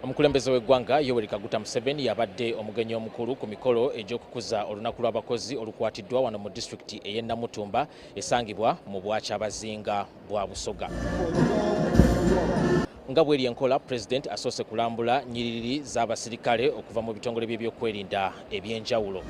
Omukulembeze w'eggwanga Yoweri Kaguta Museveni yabadde omugenyi omukulu ku mikolo egy'okukuza olunaku lw'abakozi olukwatiddwa wano mu disitulikiti ey'e Namutumba esangibwa mu Bwakyabazinga bwa Busoga. Nga bweri enkola, Pulezidenti asoose kulambula nnyiriri z'abasirikale okuva mu bitongole by'ebyokwerinda eby'enjawulo.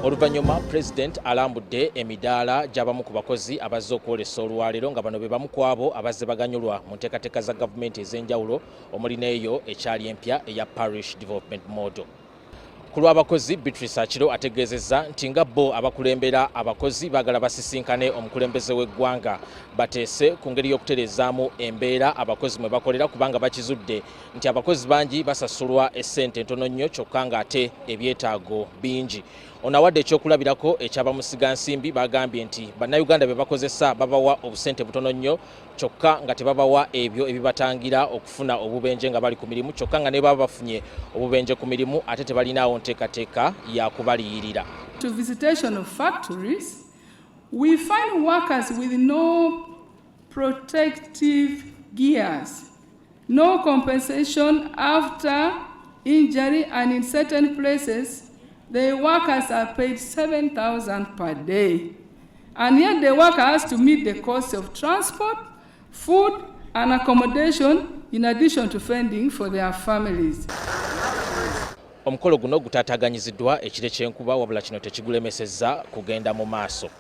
Oluvannyuma Pulezidenti alambudde emidaala gy'abamu ku bakozi abazze okwolesa olwaleero, nga bano be bamu ku abo abazze baganyulwa mu nteekateeka za gavumenti ez'enjawulo, omuli n'eyo ekyali empya eya Parish Development Model. Ku lw'abakozi, Beatrice Akiro ategeezezza nti nga bo abakulembera abakozi baagala basisinkane omukulembeze w'eggwanga bateese ku ngeri y'okutereezaamu embeera abakozi mwe bakolera, kubanga bakizudde nti abakozi bangi basasulwa essente ntono nnyo kyokka ng'ate ebyetaago bingi. Ono awadde ekyokulabirako eky'abamusigansimbi bagambye nti Bannayuganda be bakozesa babawa obusente butono nnyo kyokka nga tebabawa ebyo ebibatangira okufuna obubenje nga bali ku mirimu, kyokka nga ne baba bafunye obubenje ku mirimu ate tebalinaawo nteekateeka ya kubaliyirira. To visitation of factories, we find workers with no protective gears, no compensation after injury, and in certain places, the workers are paid 7,000 per day. And yet the worker has to meet the cost of transport, food, and accommodation in addition to fending for their families. Omukolo guno gutaataaganyiziddwa ekire ky'enkuba, wabula kino tekigulemesezza kugenda mu maaso.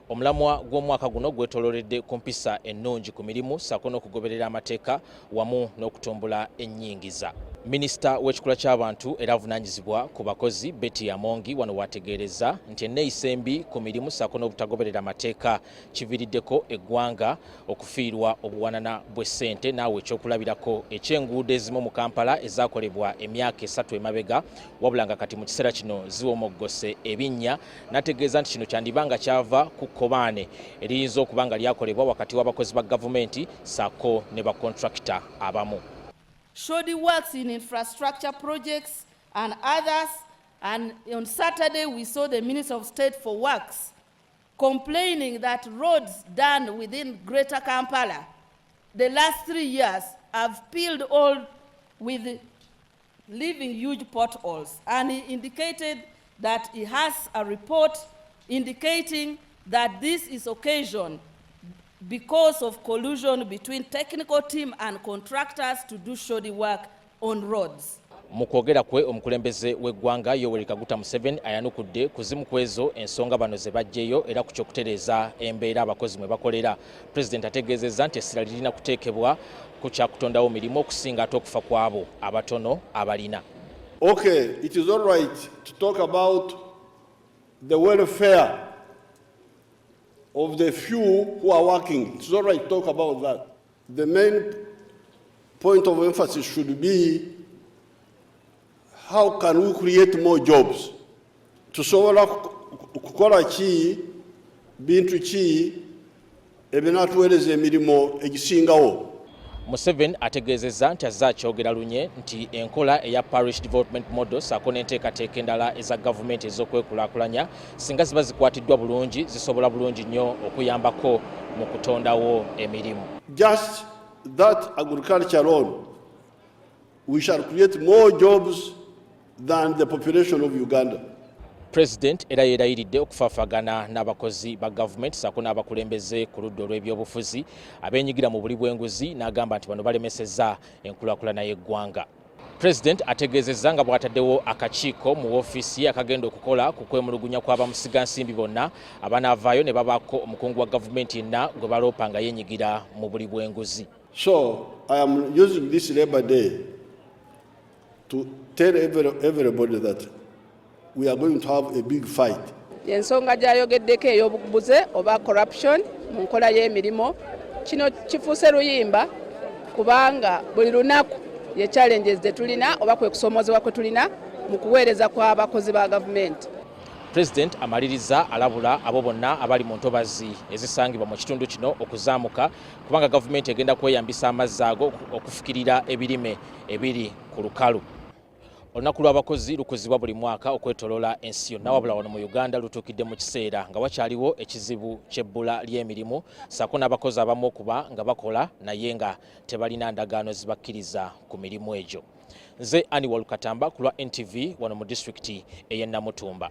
Omulamwa gw'omwaka guno gwetoololedde ku mpisa ennungi ku mirimu ssaako n'okugoberera amateeka wamu n'okutumbula ennyingiza. Minisita w'ekikula ky'abantu era avunaanyizibwa ku bakozi Betty Amongi wano waategeereza nti enneeyisa embi ku mirimu ssaako n'obutagoberera amateeka kiviiriddeko eggwanga okufiirwa obuwanana bw'essente, naawe ekyokulabirako eky'enguudo ezimu mu Kampala ezaakolebwa emyaka 3 emabega wabula nga kati mu kiseera kino ziwomoggose ebinnya, n'ategeeza nti kino kyandiba nga kyava ku kkobaane eriyinza okuba nga lyakolebwa wakati w'abakozi ba gavumenti ssaako ne bakontrakita abamu. Shoddy works in infrastructure projects and others, and on Saturday we saw the Minister of State for Works complaining that roads done within Greater Kampala the last 3 years have peeled all with leaving huge potholes, and he indicated that he has a report indicating that this is occasioned because of collusion between technical team and contractors to do shoddy work on roads. Mu kwogera kwe, omukulembeze w'eggwanga Yoweri Kaguta Museveni ayanukudde ku zimu ku ezo ensonga bano ze baggyeyo era ku ky'okutereeza embeera abakozi mwe bakolera. Pulezidenti ategeezezza nti essira lirina kuteekebwa ku kyakutondawo mirimu okusinga ate okufa kw'abo abatono abalina. Okay, it is all right to talk about the welfare of the few who are working. It's all right to talk about that. The main point of emphasis should be how can we create more jobs? Tusobola kukola ki, bintu ki ebinaatuweereza emirimu egisingawo. Museveni ategeezezza nti azze akyogera lunye nti enkola eya Parish Development Model ssaako n'enteekateeka endala eza gavumenti ez'okwekulaakulanya singa ziba zikwatiddwa bulungi zisobola bulungi nnyo okuyambako mu kutondawo emirimu. Just that agriculture alone, we shall create more jobs than the population of Uganda. President era yeerayiridde okufaafagana n'abakozi ba gavumenti ssaako n'abakulembeze ku ludda olw'ebyobufuzi abeenyigira mu buli bw'enguzi, n'agamba nti bano balemesezza enkulaakulana y'eggwanga. President ategeezezza nga bw'ataddewo akakiiko mu woofiisi ye akagenda okukola ku kwemulugunya kw'abamusigansimbi bonna abanaavaayo ne babaako omukungu wa gavumenti yenna gwe baloopa nga yeenyigira mu buli bw'enguzi. So I am using this Labor Day to tell everybody that we are going to have a big fight. Ensonga gy'ayogeddeko ey'obubuze oba corruption mu nkola y'emirimu, kino kifuuse luyimba kubanga buli lunaku ye challenges ze tulina oba kwe kusomoozebwa kwe tulina mu kuweereza kw'abakozi ba gavumenti. President amaliriza alabula abo bonna abali mu ntobazi ezisangibwa mu kitundu kino okuzaamuka, kubanga gavumenti egenda kweyambisa amazzi ago okufukirira ebirime ebiri ku lukalu. Olunaku lw'abakozi lukuzibwa buli mwaka okwetoloola ensi yonna, wabula wano mu Uganda lutuukidde mu kiseera nga wakyaliwo ekizibu ky'ebbula ly'emirimu ssaako n'abakozi abamu okuba nga bakola naye nga tebalina ndagaano zibakkiriza ku mirimu egyo. Nze Aniwal Katamba ku lwa NTV wano mu disitulikiti ey'e Namutumba.